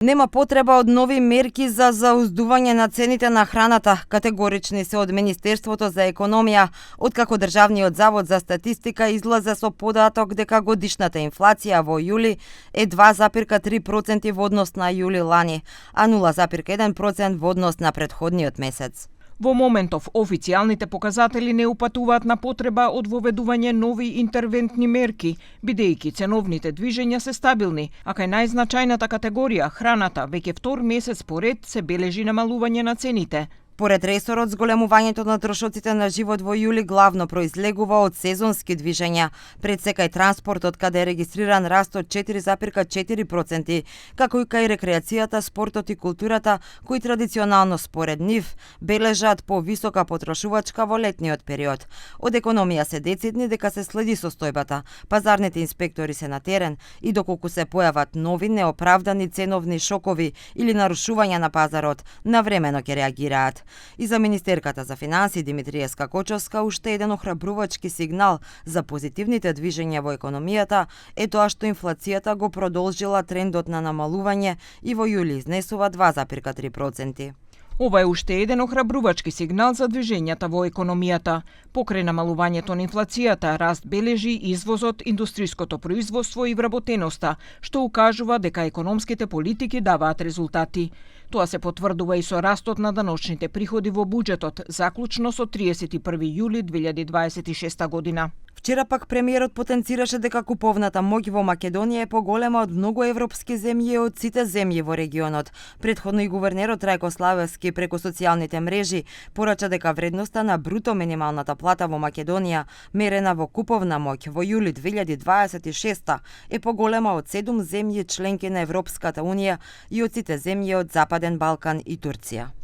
Нема потреба од нови мерки за зауздување на цените на храната, категорични се од Министерството за економија, откако Државниот завод за статистика излезе со податок дека годишната инфлација во јули е 2,3% во однос на јули лани, а 0,1% во однос на претходниот месец. Во моментов, официјалните показатели не упатуваат на потреба од воведување нови интервентни мерки, бидејќи ценовните движења се стабилни, а кај најзначајната категорија, храната, веќе втор месец поред се бележи намалување на цените. Поред ресорот, зголемувањето на трошоците на живот во јули главно произлегува од сезонски движења, пред се кај транспортот каде е регистриран раст од 4,4%, како и кај рекреацијата, спортот и културата, кои традиционално според нив бележат повисока потрошувачка во летниот период. Од економија се децидни дека се следи состојбата, пазарните инспектори се на терен и доколку се појават нови неоправдани ценовни шокови или нарушувања на пазарот, навремено ќе реагираат. И за министерката за финансии Димитрија Скакочовска уште еден охрабрувачки сигнал за позитивните движења во економијата е тоа што инфлацијата го продолжила трендот на намалување и во јули изнесува 2,3%. Ова е уште еден охрабрувачки сигнал за движењата во економијата. Покрај намалувањето на инфлацијата, раст бележи извозот, индустриското производство и вработеноста, што укажува дека економските политики даваат резултати. Тоа се потврдува и со растот на даночните приходи во буџетот, заклучно со 31 јули 2026 година. Вчера пак премиерот потенцираше дека куповната моќ во Македонија е поголема од многу европски земји и од сите земји во регионот. Претходно и гувернерот Трајко Славевски преку социјалните мрежи порача дека вредноста на бруто минималната плата во Македонија, мерена во куповна моќ во јули 2026 е поголема од 7 земји членки на Европската унија и од сите земји од Западен Балкан и Турција.